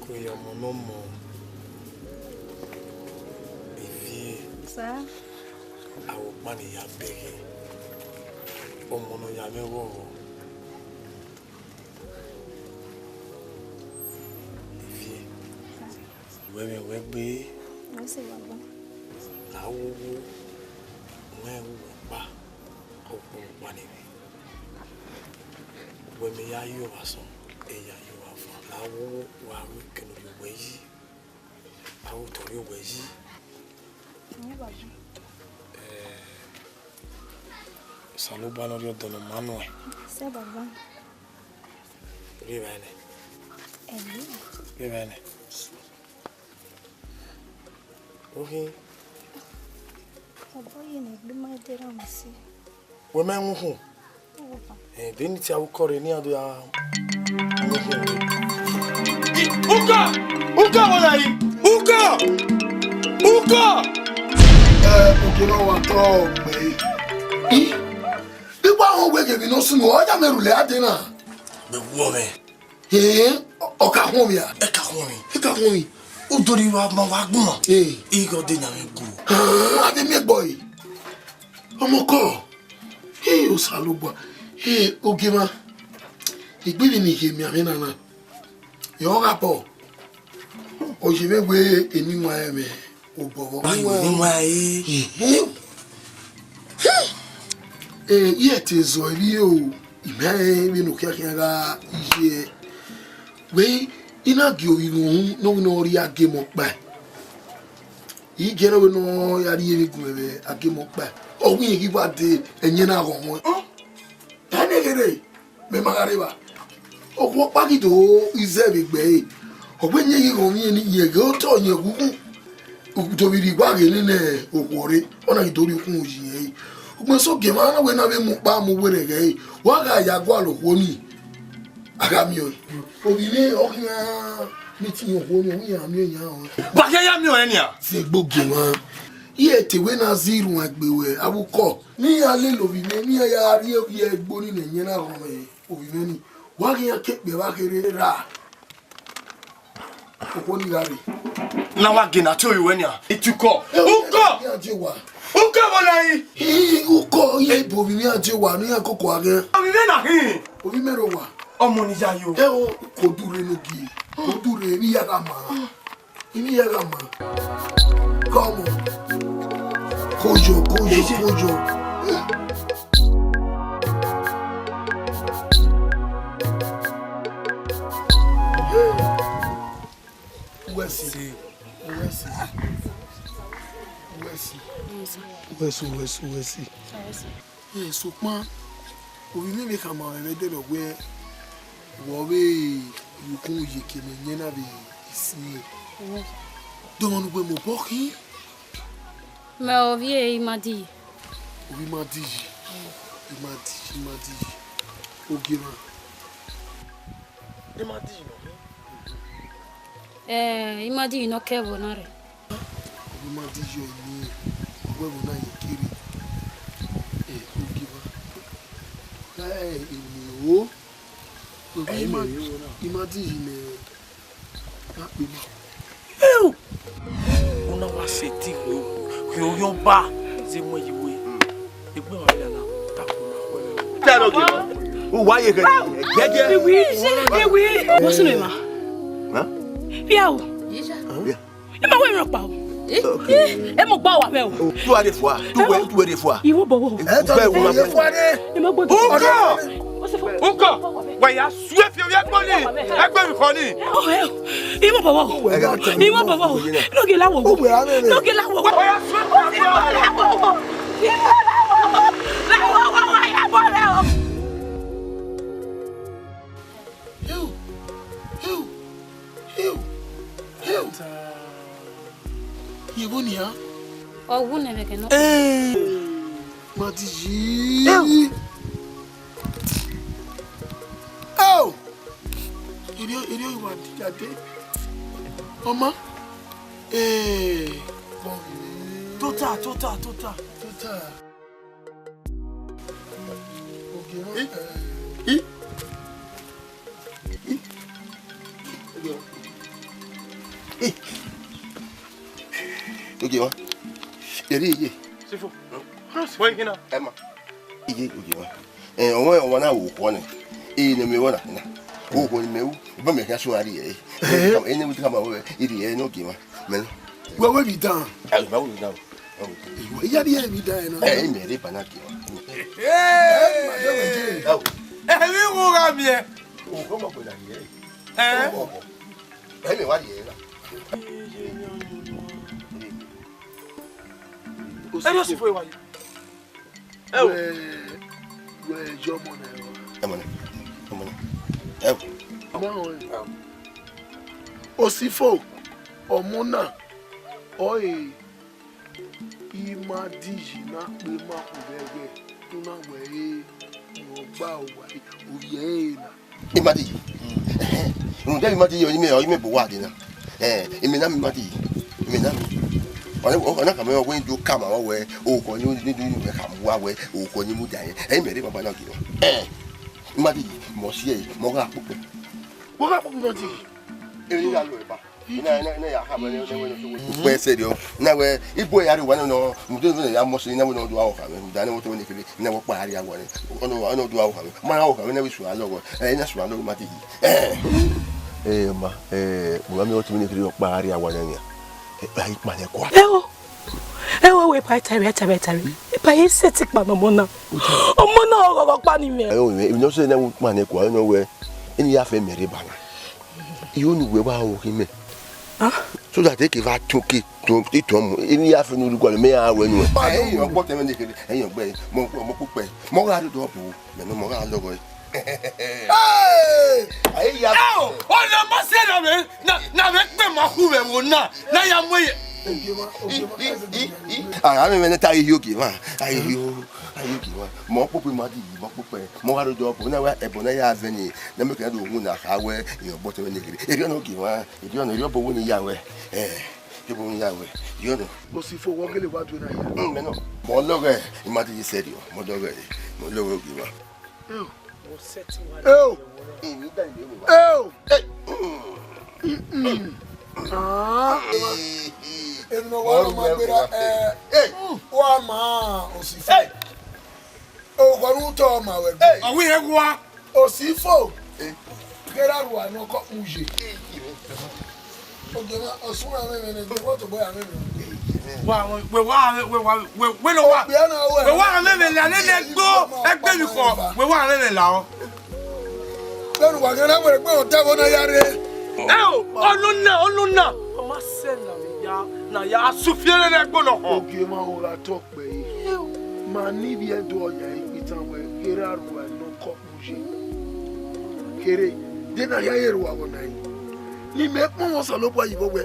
Ko ya ọmọ ne ọ mọ Ivie. Sa. Aro ọkpa ne I ya bẹghe. Ọmọ ne ọ ya mwẹ ọghọghọ. Ivie. Wẹ mwẹ wẹ gbe. Wẹ sẹ wa gba. La wowo. Wẹ ru ọkpa. Ọkpa ọkpa ne mwẹ. Wẹ mẹ ya ye ovba asọn, ẹ ya ye ovba avan. La wowo, wa ru eke ne ovbi uwẹ yi, a ru otọ ovbi uwẹ yi. Ẹ, Osanobua ne ọ rhie ọdọ ne ọ ma nuẹn. Sẹ baba. Rhie evbare nẹ. Ẹ, rhie evbare nẹ. Ohin. Ọbọ ye ne egbe ma de ra mẹ si. Wẹ mẹ wun khun. Ẹ, de ni ti a ru ukọ rre ne iran do ya mu ukọ. Ukọ! Ukọ vbọ na yi? Ukọ! Ukọ! Ẹ, oke ne ọ wa tọ gbe. I, I wa họn wẹ ghe emwi ne ọ sunu, ọ ya mwẹ rhulẹ a de na. Mẹ wu ọmwẹ. Hẹn, ọ ka khuọnmwi a? Ẹ ka khuọnmwi. Ẹ ka khuọnmwi. U do rhie vbe ma wa gbọn. Ee. Ighẹ ọ de yan mwẹ gu. A vbe miẹn ẹgbọ ẹre. Ọmọkọ. Ee, Osanobua. Ee, Ogiemwa. Egbe vbene I khe miẹn amwẹ na na. Yọ gha bọ. Ọ ye mwẹ wẹ eni wan ẹmwẹ obọ vbọ. Ayo, eni wan ẹre. Ehe. Eh, I te zọ emwi o, I ma rẹn vbene okhian khian gha ye. Wẹ, I na gie ovbi mwẹ uhunmwu ne ọ wẹ ne ọ rhie agemọ kpae. I gie ne ọ wẹ ne ọ ya rhie emwi gu mwẹ vbe agemọ kpae. Ọ wẹ irẹn ghi wa de ẹyẹn na ghọghọ. Ẹneghere, mẹ ma gha rre evba. Okhuo ọkpa ghi do izẹ vbe egbe ẹre. Ọ wẹ irẹn ghi ghọghọ irẹn ni, irẹn ghe otọ, irẹn ghe ukhun. Do vbe rhie igua ghe nene okhuo rre, ọ na ghi do rhie ukhun yi ẹre. Ugbẹn sẹ Ogiemwa na wẹ ne a vbe mu kpa mu werriẹ ẹghẹ ẹre, wa gha ya gualọ okhuo nii, a gha miẹn ọẹn. Ovbi mwẹ ọ khian ne I te yan okhuo nii, ọ wẹ iran miẹn iran ọẹn. Wa khian ya miẹn ọẹn nian? Zẹ egbe Ogiemwa, I te wẹ ne a zẹ iruan egbe ruẹ avbe ukọ. Ne iran lele ovbi mwẹ, ne iran ya rhie ovbi ẹgbo nii ne ẹyẹn na ghọghọ mwẹ ovbi mwẹ nii. Wa ghi iran ke kpẹ vba kherhe ra. Okhuo ni gha rre. Na wa ghe na te oyo wẹ nian. Itukọ. Ukọ! Iran je wa. Ukọ vbọ na yi? Ii, ukọ, iran bu ovbi mwẹ iran je wa, ne iran koko a ghẹ. Ovbi mwẹ na khin. Ovbi mwẹ rre owa. Ọmọ ni ya yo. Ẹ o, ko dure ne ogie. Ko dure, emwi ya gha ma. Emwi ya gha ma. Come on. Kojo, kojo, kojo. Uwẹsi. Uwẹsi. Uwẹsi. Uwẹsi, uwẹsi, uwẹsi. Ẹ, sokpan, ovbi mwẹ vbe khama mwẹ vbe ẹdẹrriọ wẹ, wẹ ọ vbe rhie ukun ye eke ne ẹyẹn na vbe si ẹre. Dọmọ ne uwẹ mobọ khin. Mẹ ovbi Imadiyi. Ovbi Imadiyi. Imadiyi, Imadiyi. Ogiemwa. Imadiyi nọ khin. Eh, Imadiyi nọ kẹ ẹvbo na rre. Ovbi Imadiyi ọni, ọ wẹ ẹvbo na ye kere. Eh, Ogiemwa. Eh, eni o. Ovbi Ima-, Imadiyi nẹ. Na kpe ma. Eu! Una wa sẹtin khian, khian orhiọn ba zẹ muẹn ye iwe. Egbe emwa vbe na, ta kpe ma khuẹ. Tell Ogiemwa. Uwa ye khẹ. Gẹgẹ. Iwi, iwi. What's the name? Huh? Via o. Yeah. Ẹ ma wẹ rọkpa o. Okay. Ẹ mọ gba wa vẹ o. Tu wa de fua. Tu wẹ, tu wẹ de fua. Iwo bọwọ. Ẹ tọ de fua. Ẹ ma gbọdọ. Ukọ! Ukọ! Wa ya suẹ fi ovbi ẹgbọn ni. Ẹgbẹ mi kọ ni. Iwo bọwọ. Iwo bọwọ. Inogie la wo. Inogie la wo. Wa ya suẹ fi ovbi ẹgbọn ni. Iwo la wo. La wo, wa ya bọ rẹ o. Yo, yo, yo, yo. Ye vbo nian? Ọ wu nẹ vbe ẹghẹ nọ. Ee, Imadiyi. Oh! Erriọ, erriọ, I wa dia dee. Ọma. Ee. Tota, tota, tota. Tota. Ogiemwa. I, i, i. Ogiemwa. I. Ogiemwa. Eri iye. Sifo. Bọ ikina. Ẹ ma. Iye Ogiemwa. Eh, ọmọ, ọmọ na wo okhuo nẹ. Eh, ne mẹ wọ na, na. Okhuo ne mẹ wu, iba mẹ khian suẹn a rhie ẹre. Eh. Ene wẹ te khama wẹ, I rhie ẹre ne Ogiemwa. Mẹ nọ. Wẹ wẹ vbe dan. Ẹ, ma wẹ vbe dan. Iye rhie emwi dan nọ. Ẹ, mẹ rhie ba na Ogiemwa. Ẹ, ma dẹ wẹ je. Ẹ, emwi wo gha miẹn. O, kọ ma kpe na rhie. Ẹ. Ẹ, mẹ wa rhie na. Ẹ, Sifo wa ye. Ẹ o. Wẹ, wẹ, yọ ọmọ nẹ. Ọmọ nẹ. Ọmọ nẹ. Ẹ o. Ọmọ nẹ. Osifo, ọmọ na. Ọe Imadiyi na kpe ma khu vbe ẹghẹ, ne u na wẹ ẹre ne ọ gba owa ovbi ẹre na. Imadiyi, rhunmwuda Imadiyi ọre imẹ, ọre imẹ bu uwa dee na. Eh, imẹ na miẹn Imadiyi, imẹ na miẹn. Ọ na, ọ na khama mwẹ wẹ ne I do ka ma wẹ, orukhọ ne, ne, ne, ne wẹ khama uwa wẹ, orukhọ ne I mudia rẹn. Ẹ, imẹ rre banbanna gie mwa. Eh, Imadiyi, mẹ ọ si ẹre, mẹ ọ gha kpokpẹ. Wẹ gha kpokpẹ Imadiyi? Emwi ne I ya lo ẹre ba. Ina, ina, ina ya khama mwẹ ne, ne wẹ ne ọ kpokpẹ sẹrriọ. Na wẹ, ibo ya rre owa nọ, mudia ne ya mọ sẹ, na wẹ ne ọ do aro khama mwẹ, mudia ne wẹ ọtẹn mwẹ ne kherhe. Ne wẹ ọkpa a rhie awa nẹ, ọ nọ, ọ nọ do aro khama mwẹ. Ma aro khama mwẹ, ne wẹ suẹn alọghọ, ẹ, na suẹn alọghọ Imadiyi. Eh, ma, eh, mo ma miẹn ọtẹn mwẹ ne kherhe ọkpa a rhie awa nẹ nian. Eh, a i kpa nẹ kua. Ẹ o, ẹ o, wẹ pa tae, wẹ tae, wẹ tae. Ẹ pa ye sẹtin kpa ne ọmọ na. Ọmọ na ọghọghọ kpa ni mwẹ. Ẹ o, emwi ne ọ sẹ ne wẹ kpa nẹ kua, ọ nọ wẹ, eni ya fẹ mẹ rre ba na. I ho ne uwẹ wa ro khin mẹ. Ah? So that e ke va tọn ke tọn, tọn mu. Eni ya fẹ ne u rhie gualọ, mẹ ya ru ẹnu. Ẹ, ẹ, ọgbọ tẹmwẹ ne kherhe, ẹ, ọgbẹ, mọ, mọ kpokpẹ, mọ gha rre odọ ọbo, mẹ nọ, mọ gha lọghọ ẹ. Hey! Ẹ o, ọna ma sẹ na vbe, na, na vbe kpe ma khu vbe ẹvbo na, na ya mu ẹre. Ogie mwa, ogie mwa, ẹ sẹ I, I, I, a, a, mẹ, mẹ ne ta ihi ogie mwa, a, ihi o, a, ihi ogie mwa. Mọ kpokpẹ Imadiyi, mọ kpokpẹ, mọ gha rre odọ ọbo, na wẹ ẹbọ na ya vẹ ni, na mẹ kẹ do wu na kha wẹ, ẹ, ọgbọ tẹmwẹ ne kherhe. Erriọ nọ ogie mwa. Ẹ, erriọ nọ, erriọ ọbo wẹ ne I ya ruẹ. Ẹ, erriọ ọbo wẹ ne I ya ruẹ. Erriọ nọ. Osifo, wẹ gele wa do na ya. Mm, mẹ nọ. Mọ lọghọ Imadiyi sẹrriọ. Mọ lọghọ, mọ lọghọ ogie mwa. Eo. Eo. Eo. Ẹ, mm. Mm-mm. Ah. Emwi ne ọ wa rọ ma gbera, ẹ, wa ma Osifo. Oghọ ne u tọ ma wẹ gbe. Ọ wẹ irẹn wa. Osifo. Kherhe arua ne ọ kọ kpu ye. Ogie mwa, ọ sunu amwẹ mwẹ nẹ, wẹ tobọ ya mwẹ mwẹ. Wa, wẹ, wẹ wa, wẹ wa, wẹ, wẹ nọ wa. Okpia na wẹ. Wẹ wa mwẹ mwẹ la, nene ẹgbo, ẹgbe mi kọ, wẹ wa mwẹ mwẹ la ọ. Vbene uwa gha na wẹ egbe ọta ẹvbo na ya rre. Ẹ o, ọnọna, ọnọna. Ọ ma sẹ na vbe ya, na ya sufie nene ẹgbo nọ họn. Ogie mwa, ọ gha tọ kpẹ re. Ma ne ivbi Ẹdo ọya ẹre itan wẹ, kherhe arua ne ọ kọ kpu ye. Kherhe, de ne a ya ye ru avọ na yi. Ne imẹ kpọnmwẹ Osanobua yi vbe wẹ,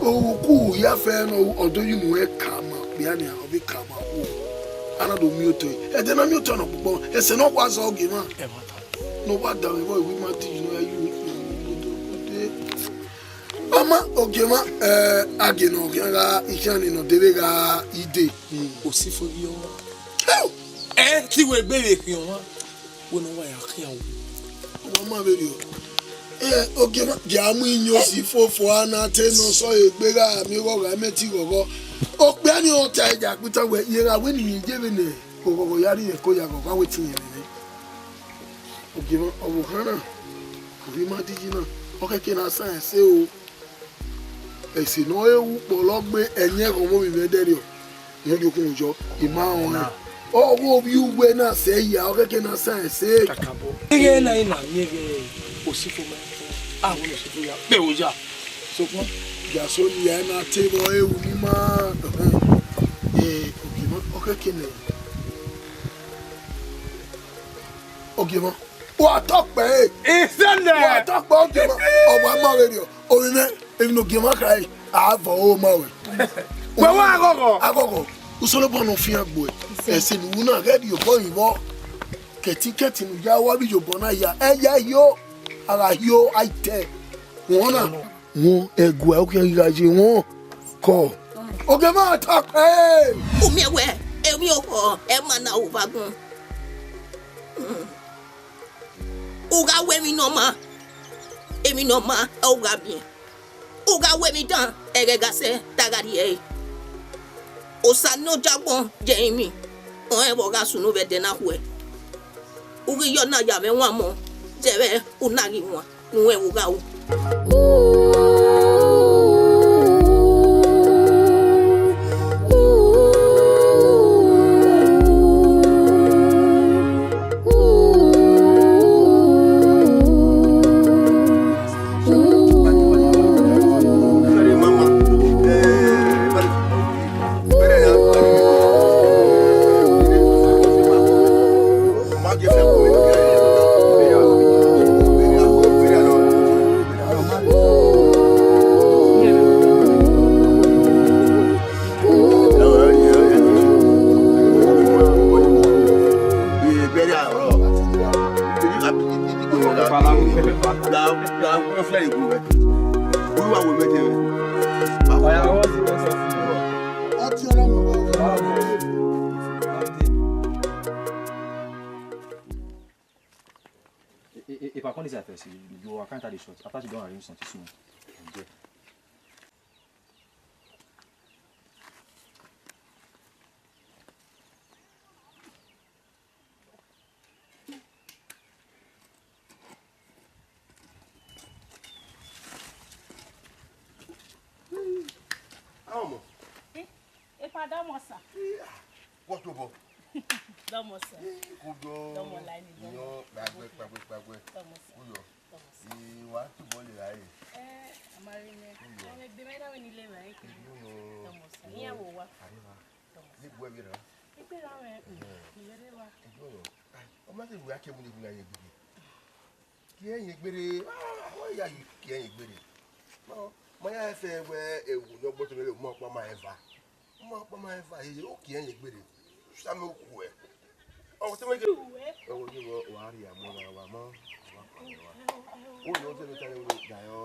oku ya fẹ nọ, ọ do yi unu ẹ ka ma, okpia nia, ọ vbe ka ma wu. A na do miẹn otọ ẹre. Ẹdẹ na miẹn otọ nọ kpokpọ, ẹsẹ ne ọ wa zọ ogie mwa. Ne ọ wa danmwẹ vbọ, iwu Imadiyi ne ọ ya ye unu. Ọ ma, ogie mwa, eh, a gie ne ọ khian gha, ikhian ni ne ọ debe gha ide. Osifo vbiẹ ọmwa. Heo! Ẹ, te wẹ gbe vbe khian ọmwa, wẹ ne ọ wa ya khian wu. Ọ ma vberriọ. Eh, ogie mwa, gie a mu iyẹn Osifo fo a na te ne ọ sọ egbe gha miẹn ọghọghọ, mẹ te ghọghọ. Okpia ni ọ ta ẹja kpita wẹ, ye gha wẹ ne iyẹn ye vbe nẹ, ọghọghọ ya rhie ko ya ghọghọ, a wẹ te iyẹn vbe nẹ. Ogie mwa, ọvbokhan na, ovbi Imadiyi na, ọ khẹke ne a san ẹse o. Ẹse ne ọ he ru kpọlọ gbe ẹyẹn ẹghọnmwọ ovbi mwẹ dẹrriọ, ne ọ rhie okhuo yọ, I ma rẹn ọnrẹn. Ọ ghe ovbi uwẹ na sẹ hia, ọ khẹke ne a san ẹse. Kakabọ. Ighẹ na i na miẹn ighẹ Osifo ma, a wẹ ne Osifo ya kpe oya. Sokpan, ya so ne I na te vbe ru ni ma. Eh, ogie mwa, ọ khẹke nẹ. Ogie mwa. Wa tọ kpẹ ẹre. Isẹlẹ. Wa tọ kpẹ ogie mwa. Ọ wa ma vberriọ. Ovbi mwẹ, emwi ne ogie mwa kha ẹre, a vọ o ma wẹ. Wẹ wa aghọghọ. Aghọghọ. Osanobua ne ọ fian gbe ẹ. Ẹse ne u ru na, ghẹ rhie obọ rin vbọ. Kẹtin kẹtin ne u ya, wa vbe iyobọ na ya. Ẹ ya hio. A gha hio, a i tẹ. Wọn na. Wọn ẹguae, okhian ghi gha ye wọn. Kọ. Ogie mwa tọ kpẹ ẹre. U miẹn wẹ, emwi okhọ, ẹ ma na ru vbe agbọn. U gha ru emwi ne ọ maa, emwi ne ọ maa, ọ gha biẹn. U gha ru emwi dan, ẹghẹ gha sẹ, te a gha rhie ẹre. Osa ne ọ jagbọn ye ẹrinmwi, ọnrẹn vbe ọ gha sunu vbe ẹdẹ na khuẹ. U ghi ya ọna ya mwẹ wan mọ, zẹvbe u na ghi wan, ne u rẹn vbe u gha ru. Ọya, what's the next one? If I come this side first, you, you, I can't tie the short. After she don arrange something small. Ọmọ. Epa, dọmọ sa. Wọ́n tó bọ̀. Dọmọ sa. Kó jọ. Dọmọ la ni, dọmọ. Iyán, kpagbẹ, kpagbẹ, kpagbẹ. Dọmọ sa. Kó yọ. Dọmọ sa. Ìwà túbọ̀ lè ráyè. Ẹ, a máa rí yẹn. Kó yọ. Àwọn ẹgbẹ́ mẹ́ta wẹ̀ nílé rẹ̀, ẹ kiri. Kó yọ. Dọmọ sa. Ìyẹn wò wá. Àríwá. Dọmọ sa. Ní ìbú ẹ̀mí rà. Ẹgbẹ́ ra rẹ̀, ìyẹn rẹ̀ wá. Kó yọ. Ọmọ ti wù akẹ́mu ní ìbúlẹ̀ yẹn gbèdé. Kiẹn ye gbere, ah, ọ ya yi kiẹn ye gbere. Ma, ma ya fẹ wẹ ewu ne ọ gbọtọ vbe mọ ọkpa ma eva. Mọ ọkpa ma eva, ye o kiẹn ye gbere. Sami okuẹ. Ọ te mẹ ke. Ọ wo yo wa ri amọ na wa mọ. Wa pa wa. O yo te mẹ ta le wo da yo.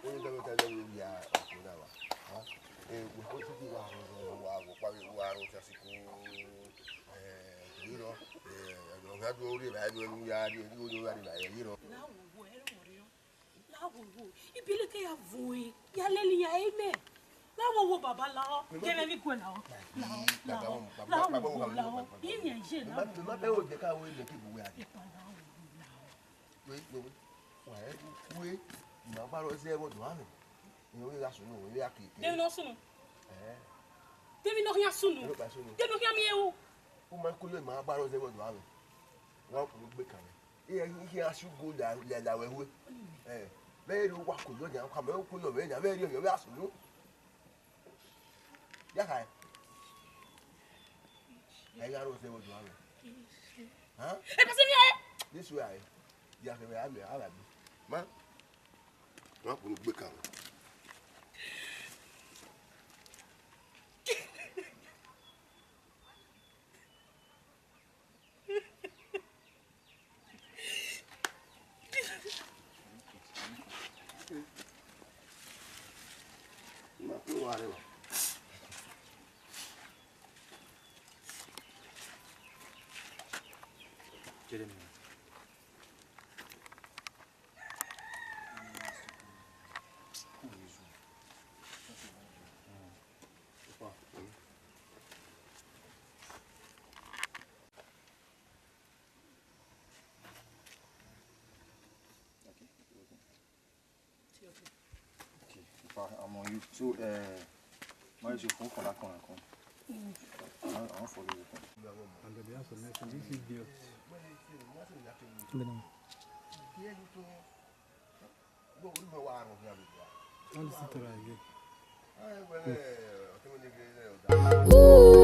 O yo te mẹ ta le wo ya ọkọ na wa. Ha? Eh, wo ko ti wa ro wa wo pa wa ro ta si ko. Eh, you know, eh, ọ gha do rre evbare ne u ya rrie, ne u ya rrie evbare, you know. La wo wo, ẹ rọ rọ. La wo wo, ibi leke ya voe, ya lele iran ẹre mẹ. La wo wo baba, la ọ, gẹmwẹ vbe iguẹ, la ọ, la ọ, la ọ, la wo wo, la ọ. Iyẹn ye, la wo wo, la ọ. Epa, la wo wo, la ọ. Wẹ, wẹ, wẹ, wa ẹ kue, ima gba rọ zẹ ẹvbo do amwẹ. Irẹn vbe gha sunu, irẹn vbe gha keke. Demi nọ sunu. Eh. Demi nọ khian sunu. Demi nọ khian miẹn ru. U ma ko yo ima gba rọ zẹ ẹvbo do amwẹ. Wa kunu gbe kan mwẹ. Iran, iran su go la, la, la wẹ hue. Eh, vbe rre wa ko yo nia, ka mẹ ko yo vbe nia, vbe rre yo vbe a sunu. Ya kha. Ẹ gha rọ zẹ ẹvbo do amwẹ. Ha? Ẹ pase mi ẹ. This way, ya kha, a mẹ, a la bi. Ma. Wa kunu gbe kan mwẹ. Okay, okay. Okay, if I, I'm on YouTube, uh, my YouTube phone call, I can, I can. I, I don't follow you. And the answer next, this idiot. Don't listen to her again.